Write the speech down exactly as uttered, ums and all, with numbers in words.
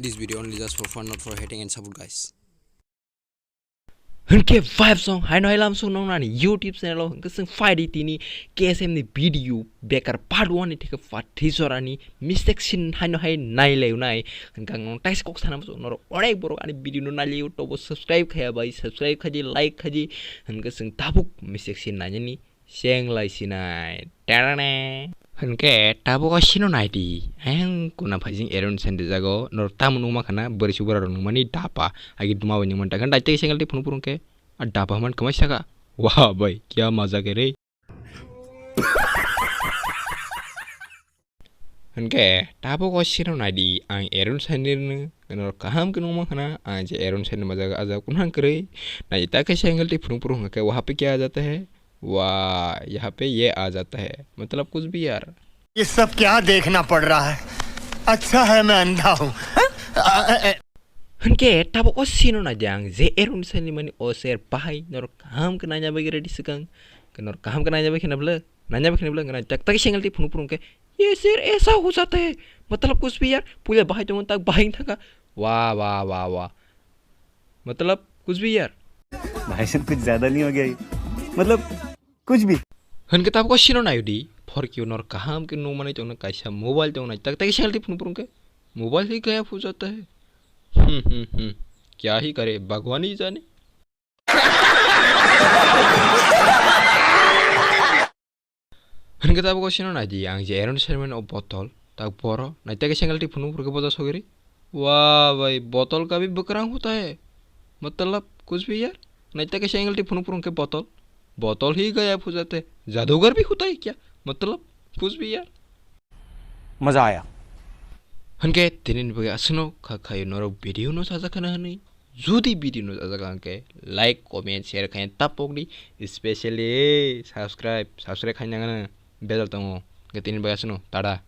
This video only just for fun, not for hating and support, guys. Hwnkhe vibes song haino hai lam song nong nani YouTube channel o hwnkhe chwng phai di tini K S M ni video bekar part one ni theke part three jora ni mistake sin haino hai nai lai nai. Hwnkhe ang nong taisa kok sana muchung norok onek borok ani video no nai lai o tobo subscribe khaya bai, subscribe khaidi, like khaidi. Hwnkhe chwng tabuk mistake sin nai nani. Cheng lai sinai. Terene. Hwnkhe tabuk o sino nai di. Ayang kuna phaijing Aaron Sani jago. Nor tamo nungma khana bwrwi subura rok nungmani dapa. Agi duma bai nungmani takhan dai tei sengal tei phunuk phunuk khe. A dapa hwnmani kwmai saka. Wah bai, kya mazak hai re. Hwnkhe tabuk o sino nai di, ang Aaron Sani rwno, norok kaham khe nungma khana, ang je Aaron Sani ni majak a jaga kunhan kwrwi, nai ta khe sengal tei phunuk phunuk hwnkhe, waha pe kya aa jata hai? Wah, yaha pe ye aa jata hai. Matlab kuch bhi yaar. ये सब क्या देखना पड़ रहा है? अच्छा है मैं अंधा हूँ। Hwnkhe tabuk o sino nai di ang je Aaron Sani mani o ser bahai norok kaham khe naina bagwi ready swkang. Norok kaham khe naina bagwi khna bwle, naina bagwi khna bwle, nai tak tak sengal tei phunuk phunuk khe, ये शेर ऐसा हो जाता है, मतलब कुछ भी यार, puila bahai tongmani tak bahai wng thangkha. Wah, wah, wah, wah. Matlab, कुछ भी यार. भाई साहब, कुछ ज्यादा नहीं हो गया ये? मतलब, कुछ भी. Hwnkhe tabuk o sino nai di, phorkhe norok kaham khe nungmani tongna kaisa mobile tongna, tak tak sengal tei phunuk phunuk khe, mobile hi gaya ho jata hai. Hmm, hmm, hmm. Kya hi kare, Bhagwan hi jane. Hwnkhe tabuk o sino nai di, ang je Aaron Sani mani o botol, tak boro, nai ta khe sengal tei phunuk phunuk khe boja sogiri. Wah bai, botol kabhi bwkrang hota hai. Matlab, kuch bhi yaar. Nai ta khe sengal tei phunuk phunuk khe botol. Botol hi gaya ho jata hai. Jadugar bhi hota hai kya? Matlab, kuch bhi yaar. मजा आया. Hwnkhe tini ni bagwi aswkno kha khayo norok video no sajak khana hwnwi. Jodi video no sajak hwnkhe like, comment, share khaina tapok di, especially subscribe, subscribe khaina nangano bejal tongo. Hwnkhe tini ni bagwi aswkno, tada.